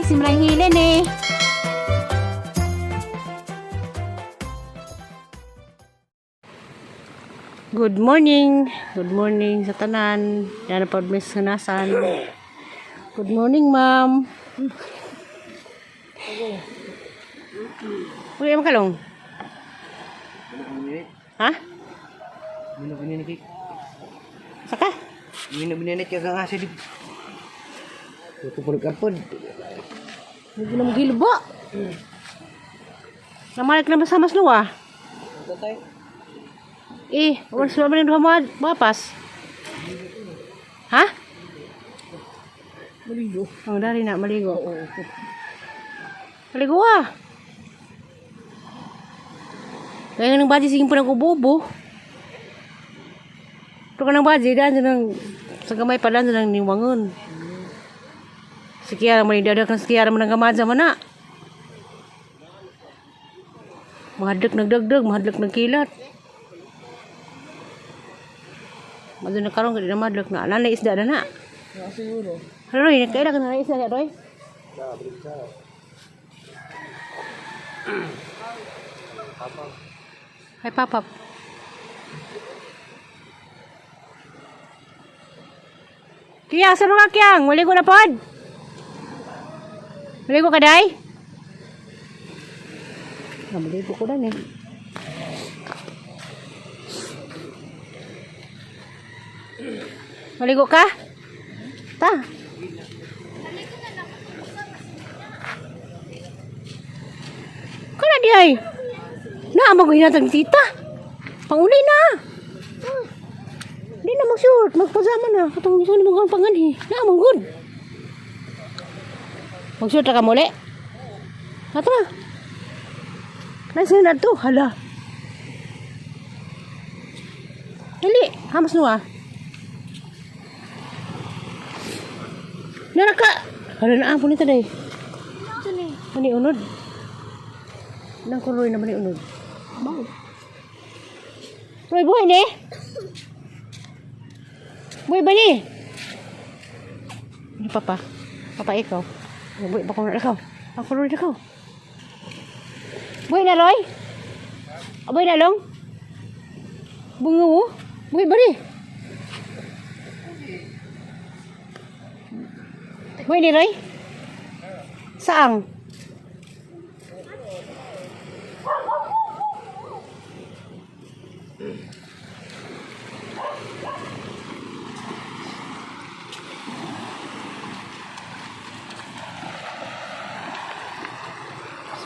Simrang hilin eh. Good morning. Good morning sa tanan. Yan na pod miss nasan. Good morning, ma'am. Uy, am kalong. Ha? Mino bininit. Saka? Mino bininit kaya nga sa dib. Ito po nagkampod. Hindi na magilbo. Namalik na ba sa mas luwa? Tatay. Eh, wala sila man yung duha mapas. Ha? Maligo. Oh, dari na, maligo. Maligo ah. Kaya ng baji, sige po ng kububo. Ito ka ng baji, daan ng, sa gamay pa daan ng niwangon. Sikiara mo ni dadak ng sikiara mo ng gamadza man na. Mahadlok nagdagdag, mahadlok nagkilat. Madto na karon kay di na mahadlok na. Ala na isda na na. Na siguro. Roy, nagkaila ka na isda Roy? Hi, Papa. Kiyang, saan ka, Kiyang? Maligo na pod. Maligo ka, day? Ah, maligo ko na, eh. Maligo ka? Ta. Kana di ay. Na mo hinatag tita. Panguli na. Di na mag-short, magpajama na. Katong gusto ni mga panganhi. Na mo good. Mag-short ra ka muli. Ato na. Nasa na to, hala. Dali, hamas nuwa. Naraka. Hala na ang punita day. Mani unod. Nang kuloy na mani unod. Roy, buhay ni. Buhay ba ni? Ano papa? Papa ikaw. Buhay ba ko na ikaw? Ang kuloy na ikaw. Buhay na Roy? Buhay na long? Bungo mo? Buhay ba ni? Buhay ni Roy? Saang?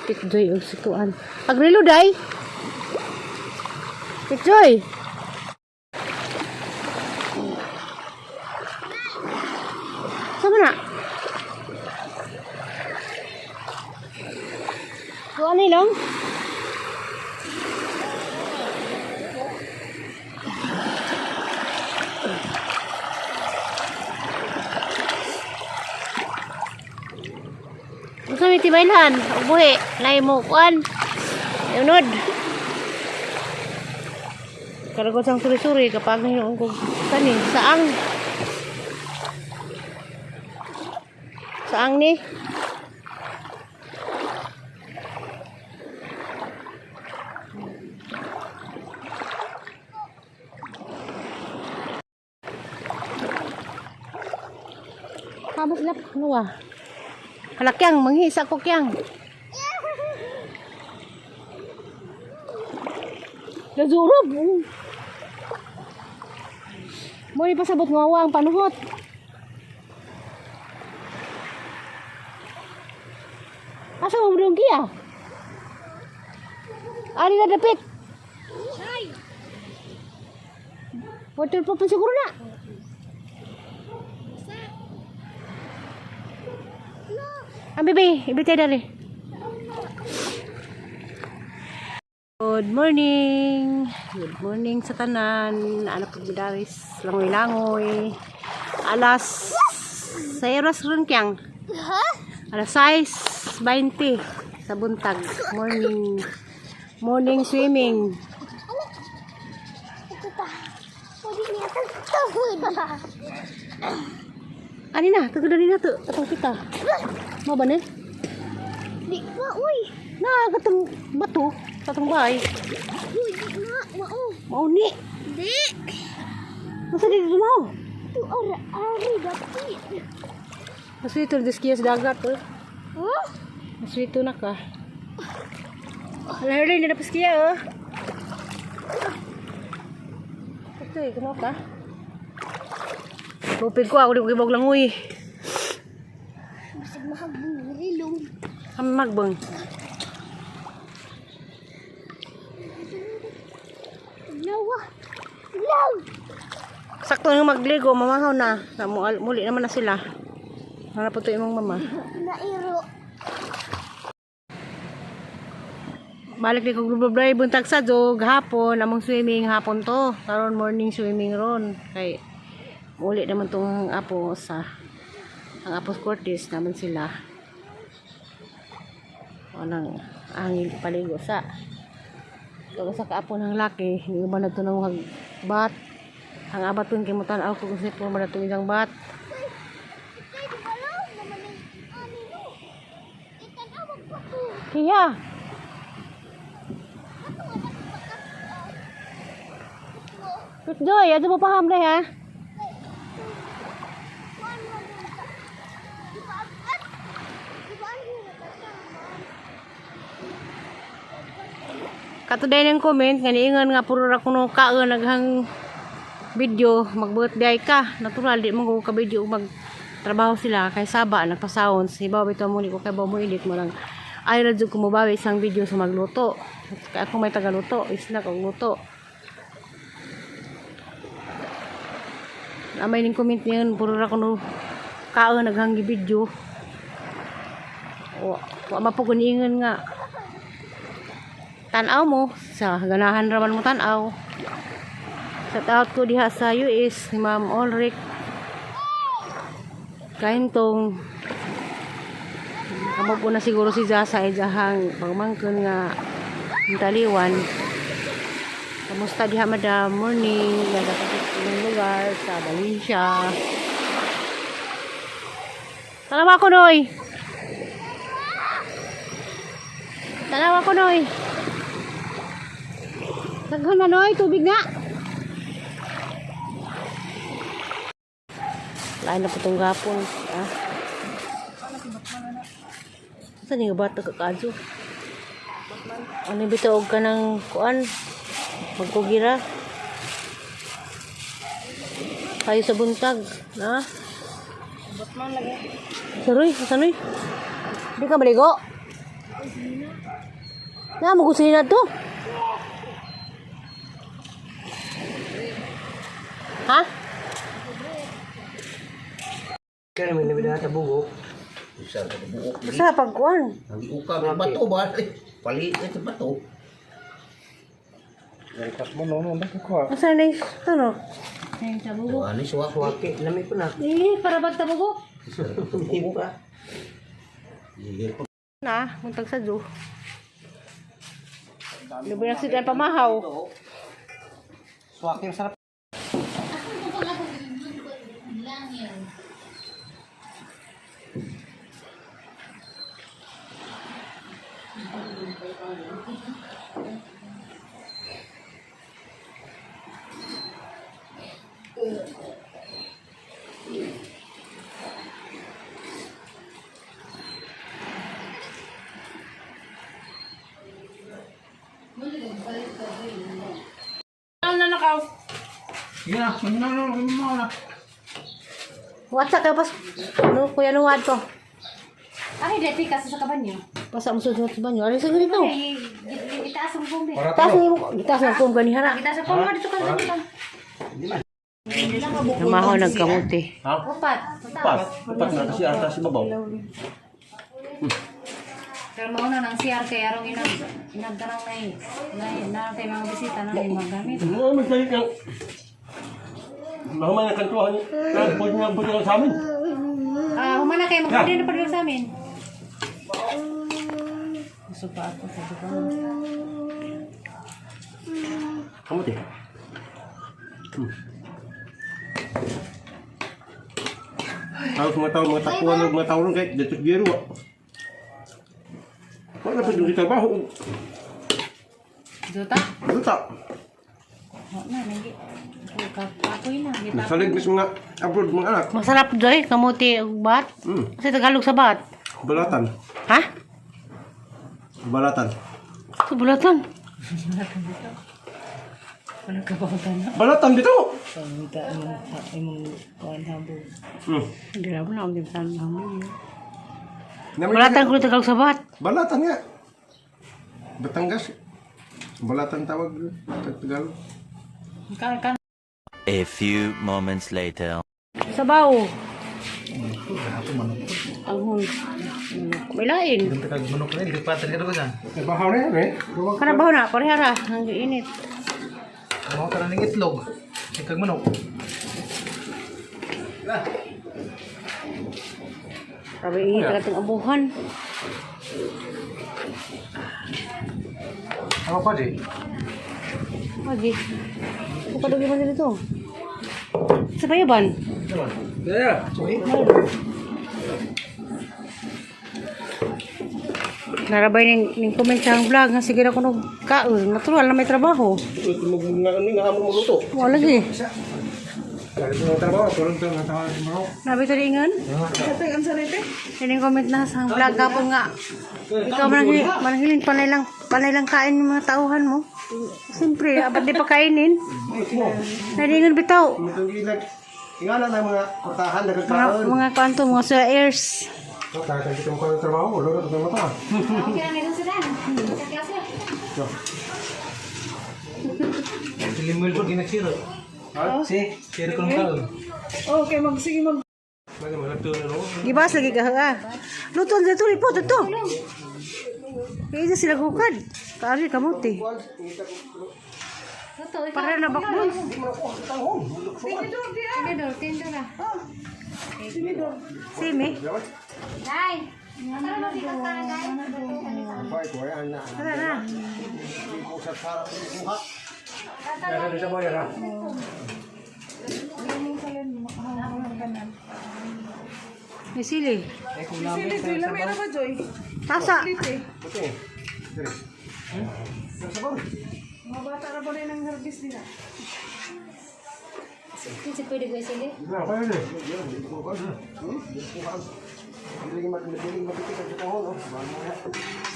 Pitjoy og sikuan. Agrilo day. Pitjoy. Sama na. Kuan ni long. Gusto mi tibaylan, og buhi, nay mo kuan. Unod. Karagot sang suri-suri kapag hinuon ko kani saang. Saang ni? Pabot lap nuwa. Hala kyang, manghisa ko kyang. Nazurob. Mo ni pasabot nga wa ang panuhot. Asa mo dong kiya? Ari na dapit. Waterproof pa siguro na. Ang bebe, ibitay dali. Good morning. Good morning sa tanan. Anak ko bidaris, langoy-langoy. Alas 6 oras ron kyang. Alas 6:20 sa buntag. Morning. Morning swimming. Ani na, tugod na to. Atong kita. Mo ba ni? Di pa, uy. Na, katong bato, katong bahay. Uy, di na. Mao. Mao ni. Di. Masa dito mo? Tu ara ari dapit. Maswito na diskiya sa dagat, oh. Huh? Maswito na ka. Hala, Herlin, na paskiya, oh. Ito, eh, kumaw ka. Lupig ko, ako di ko kibog lang, uy. Basig mahagbong rilong. Kami magbang. Lawa. Law. Sakto nang magligo, mamahaw na. Muli naman na sila. Hanap po ito imong mama. Nairo. Balik ni kog blabla buntag sa dog hapon among swimming hapon to. Karon morning swimming ron kay muli naman tong apo sa ang apos Cortez naman sila. Anang angin paligo sa Tugo sa kaapo ng laki, hindi ba na to nang bat. Ang abat kung kimutan ako kung sa ba na isang bat. Kay di ba law naman ang ani no. Itanawag pa ko. Kaya, Joy, ano mo pa hamle ha? Katuday ng comment nga niingon nga puro ra kuno kaon naghang video mag-birthday ka. Natural di man ko ka video mag trabaho sila kay saba nagpasawon si bawi to mo ni ko kay bawo mo edit mo lang. Ay ra jud ko mobawi isang video sa magluto. Kay ako may tagaluto, isna kog luto. Amay ning comment niyon puro ra kuno kaon naghang video. Wa, wa mapugod niingon nga tanaw mo sa ganahan raman mo tanaw. Shout out ko diha sa US ni Ma'am Ulrich Kahintong. Kamo po na siguro si Jasa ay jahang pagmangkon nga taliwan. Kamusta diha, madam? Morning. Nagapapit ng lugar sa Valencia. Tanawa ko, Noy. Tanawa ko, Noy. Daghan na, Noy. Tubig na. Lain na po itong gapon. Ah. Saan yung bata kakadyo? Ano bitaw ka ng kuan? Magkugira. Kayo sa buntag. Na? Batman lagi. Saroy, sanoy. Di ka maligo? Na, magusin na to. Ha? Kaya naman namin na bugok. Isa ka buok. Basta pagkuan. Ang uka may bato ba? Palit ito bato. Langkas mo no no bakit ko. Asa na ito no? Ayun sa bugo. Ano siya? Suwaki lami ko na. Eh, para bagtabugo. Hindi pa. Na, muntag sa zoo. Lubi na sila pamahaw. Suwaki masarap. What's up, pas? No, kuya nuwad ko. Ay, dati kasi sa kabanyo. Pasa mo sudot sa banyo. Ano sa ganito? Ay, itaas ang bombe. Taas na yung taas na kung ganihara. Itaas ang bombe dito ka ganito. Namahaw nagkamuti. Upat. Upat. Upat na kasi ata si babaw. Pero mauna ng CR kay arong inag inagdarang nay nay na tayo mga bisita na may magamit. Ano magtayo kang... Mahamay na kantuhan niya. Pwede nga pwede nga sa amin. Ah, humana kayo magpwede na pa sa amin. Gusto pa ako sabi ko. Kamuti. Tapos mga tao, mga takuan, mga tao ron kahit dito biro. Wala pa yung trabaho. Duta? Duta. Wala na, nagi. Kapoy na. Nasalig mis mga abroad mga anak. Masarap doy, kamuti ug bat. Kasi Tagalog sa bat. Balatan. Ha? Balatan. Sa bulatan. Wala ka ba na? Balatan dito. Pangita imong imong kuan habog. Hindi na mo na ang ginsan mo. Namin- Bulatan ko Tagalog sa bat. Balatan nga. Batangas. Balatan tawag sa Tagalog. Kan kan A few moments later. Sabaw. Anghon. May lain. Manok na, hindi pa talaga ba yan? Bahaw na yan eh. Karabaw na, parehara. Ang init. Mga ka ng itlog. Ikag manok. Grabe init talaga itong abuhan. Ano pa di? Lagi. Bukadugi man dito. Sa payaban. Yeah. Narabay ning ning comment sa ang vlog nga sige na kuno kaon. Natural na may trabaho. Ito mo nga ano nga amo magluto. Wala lagi. Kaya ito trabaho, tulong to nga trabaho mo. Nabi to ingon. Ning comment na sa ang vlog gapon nga. Ikaw mananghilin, mananghilin panay lang kain ng mga tauhan mo. Siyempre, apat di pa kainin. Nalingon bitaw. Ingana na mga kortahan Mga nagkakaon. mga kwanto, mga sa airs. Kaya kita mo kang trabaho, wala na mata. Okay na nito sila. Sa klase. Limuel po ginaksiro. Si, siro ko ng kaon. Gibas lagi ka ha. Luto ang dito po to. Kaya isa sila gukad. Kaari kamuti. Luto ikaw. Para na bakbon. Tinidor, tinidor na. Sime. Day! Tara na, di ka tara, Day. Tara na. May sili. Sili, lami na ba, Joy? Tasa. Mga bata na ba rin ang harvest nila? Kasi pwede ko sili.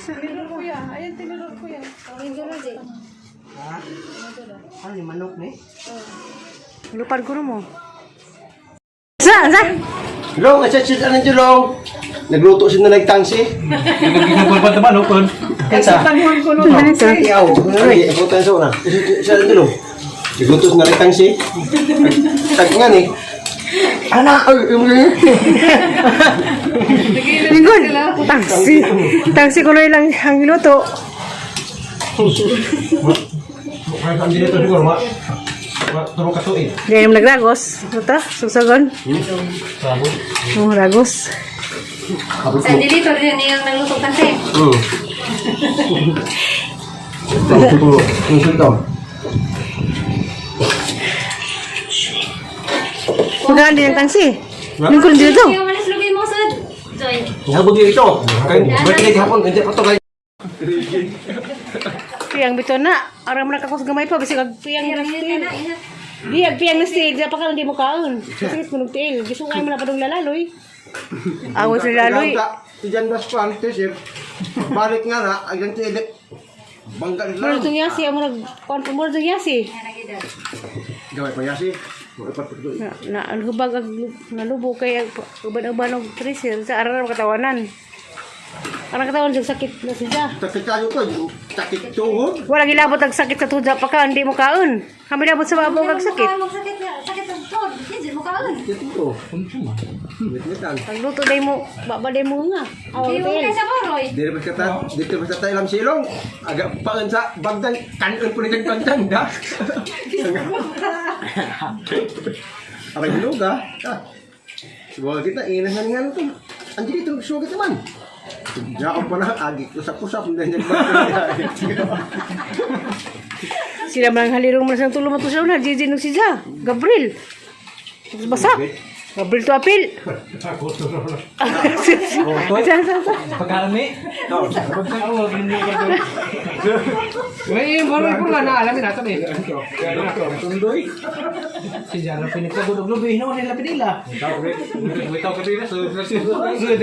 Tinidor kuya. Ayan, tinidor kuya. Tinidor na di. Ano ni manok ni? Lupad ko na mo. Sa, sa. Long, asa siya anong long. Nagluto siya na nagtangsi. Ginagulpan ta manok kon. Kinsa? Tanghon ko no. Ano ito? Iyaw. Ay, abutan sa una. Siya anong long. Nagluto siya na nagtangsi. Tag nga ni. Anak, ay, yung Linggon. Tangsi. Tangsi ko na lang ang giluto. Kaya ang dito siguro ma. Turong katuin. Di ay nagragos. Ito, sugsagon. Oh, ragos. Sa dili to rin niyang nagluto kasi. Ito, ito, ito. Magkano din ang tangsi? Lingkod dito. Ikaw malas lugi mo sa Joy. Habog ito. Kay birthday hapon, hindi pa to kay. Piyang bito na. Aram na kakos gamay pa bisag ag piyang na still. Ina, ina. Di ag piyang na still, di pa ka hindi mo kaon. Kasi kunog tiil. Gusto ko mo na padung lalaloy. Awit sa laloy. Tiyan bas pan, tisir. Balik nga na, ang ganti ilik. Bangga nila. Mura itong yasi, amo nag kon mura itong yasi. Gaway pa yasi. Mga pa Na, na alhubag ag nalubo kay ag uban-uban og tracer sa aral katawanan. Arang katawan sa sakit na siya. Sakit kayo to, sakit tuhod. Wala gilabot ang sakit sa tudya pa ka, hindi mo kaon. Kami labot sa babaw ang sakit. Mukha sakit nga, sakit ang tod. Hindi mo kaon. Ito. Wit-witan. Pagluto day mo, baba day mo nga. Aw, Di mo tiil. kay sa boroy. Dili ba kata, dito ba kata ilam silong. Aga paan sa bagdan, kanon po ni bagdan da. Aray luga. Ah. Suwa kita ina nga nga to. Ang dito suwa kita man. Diyan pa na agi usap-usap hindi niya Sila man ang halirong man sa tulo mato sa una, JJ nung sila. Gabriel. Tapos basak. Gabriel to apil. Sa sa sa. Pagkarami. May marami po nga na alamin natin eh. Tundoy. Si Jaro pinagkagulog-lubi, no nila pinila. Sudah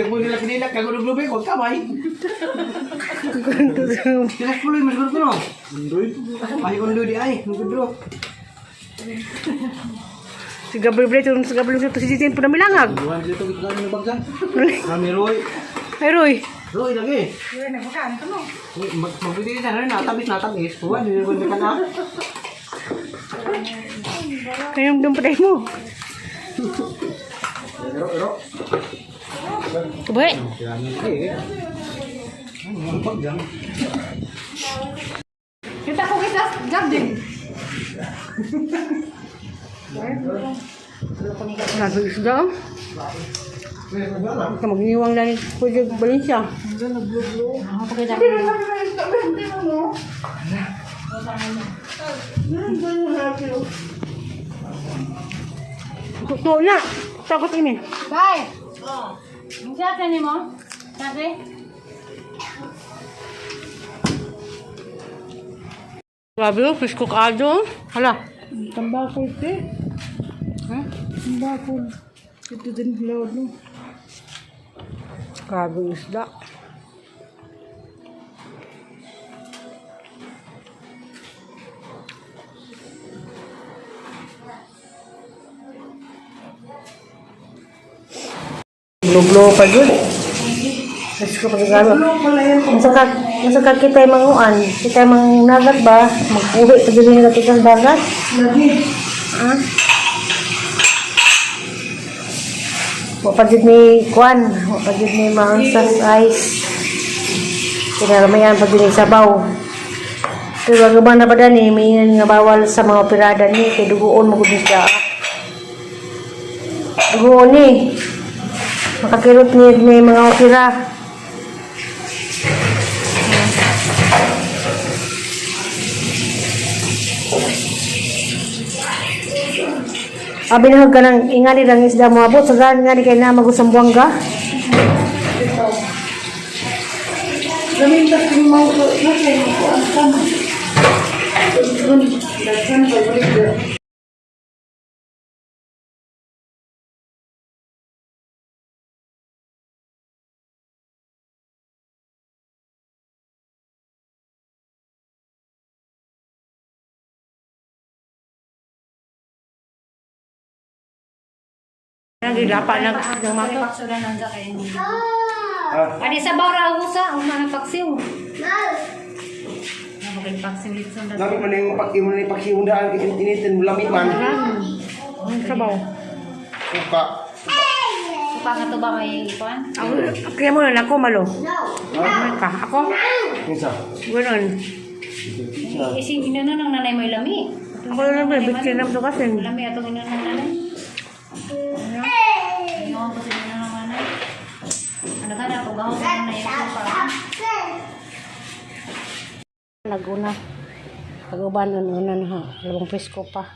ko nila pinila kagulog-lubi ko kamay. Sila puloy mas gusto no. Tundoy. Ay undoy di ay, nagudro. Si Gabriel Brito, si Gabriel Brito, si Titin po na milangag. Buwan dito kita kami nabagsan. Kami Roy. Ay, Roy. Roy lagi. Magbili na rin natamis natamis. Buwan dito ko ka na. Kayong doon mo. Ero, ero. Kabay. Eh. Ano pagdang? Kita ko kita garden. Grabe isda. oh. Ito, Magniwang lang pwede Valencia. Ako pa kita. Totoo na. Takot ini. Bye. Ang siya ni mo? Sabi? Grabe oh, fish cook ado. Hala. Tambakol te. Ha? Tambakol. Ito din load no. Grabe ang isda. Gluglo pa dun. Mas ko pagkagalo. Masa ka kita yung manguan, kita yung mga nagat ba? Mag-uwi pa dun yung ng dagat. Lagi. Ha? Wa pa jud ni kuan, wa pa jud ni maansas ice. Kinaramayan pa jud ni sabaw. Pero ang uban na ba dani, may nga bawal sa mga operada ni kay dugoon mo gud ni siya. Dugoon ni. Makakirot ni ni mga opera. Abi na ka nang ingani lang isda mo abot sa gan ngani kay na magusambuanga. Gamin tas yung mga na kayo ko ang tama. Daghan pa balik. Nagilapa lang ng mga Paksura nang kay ni. Ani sa bawra usa ang mga paksiw. Ano kay paksiw litson na. Lami man yung pag imo ni pagsiundaan kay initin mo lami man. Ang sabaw. Suka. Suka nga to ba may kuan? Ako, kaya mo na ako malo. Ano ka? Ako? Kinsa? Ganun. Ising inano nang nanay mo lami. Ako na lang, bitsin na ito kasi. Lami atong inano nang nanay. Ano ko sa inano nang nanay? Ano ka na pag sa nanay ko pa. Laguna. Pag-uban, ano na ha. Labang presko pa.